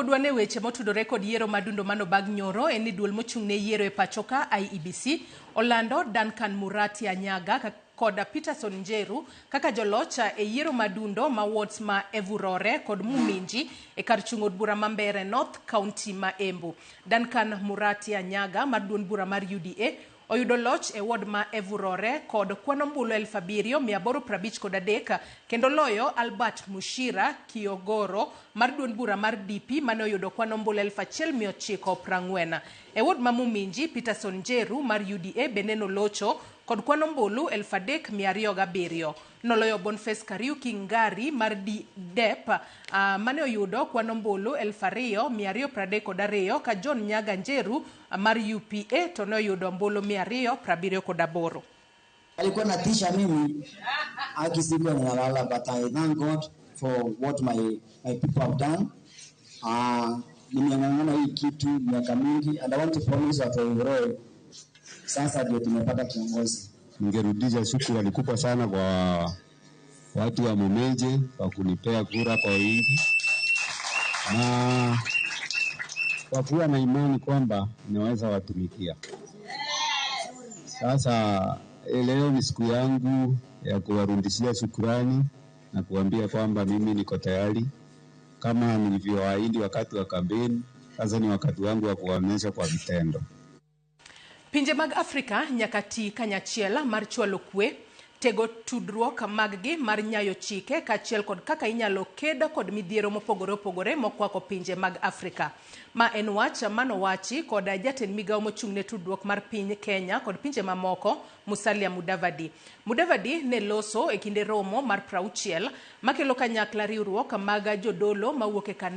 Kodwa ne weche motudore kod yiero madundo manobag nyoro en ni duol mochung' ne yiero e pachoka IEBC olando Duncan Murati Anyaga kod Peterson Njeru kaka joloch e yiero madundo ma wards ma Evurore kod Muminji e kar chung' od bura ma Mbeere North, County ma Embu. Duncan Murati Anyaga mar duond bura mar UDA oyudo loch e ward ma Evurore kod kwan ombulu 7853 kendo loyo Albert Mushira Kiogoro mar duond bura mar DP mane oyudo kwan ombulu 1940. E ward ma Muminji, Peterson Njeru mar UDA bende nolocho kod kwan ombulu 3207. Noloyo Boniface Kariuki Ngari mar DEP mane oyudo kwan ombulu 2232 ka John Nyaga Njeru mar UPA to ne oyudo ombulu 278. Alikuwa natisha mimi haki sikuwa ninalala, but I thank God for what my people have done. Nimeng'ang'ana hii kitu miaka mingi and I want to promise watu wa Evurore sasa ndio tumepata kiongozi. Ningerudisha shukrani kubwa sana kwa watu wa Muminji kwa kunipea kura kwa wingi na kwa kuwa na imani kwamba ninaweza watumikia. Sasa leo ni siku yangu ya kuwarudishia shukrani na kuambia kwamba mimi niko tayari kama nilivyoahidi wakati wa kampeni. Sasa ni wakati wangu wa kuwaonyesha kwa vitendo. Pinje mag Afrika nyaka ti kanyachiel mar chwalo kwe, tego tudruok mag-gi mar nyayo chike kaachiel kod kaka inyalo ked kod midhiero mopogore opogore mokwako pinje mag Afrika. Ma en wach manowachi kod jatend migawo mochung' ne tudruok mar piny Kenya kod pinje mamoko Musalia Mudavadi. Mudavadi ne loso e kinde romo mar 60 makelo kanyakla riwruok mag jodolo mawuok e kanisa.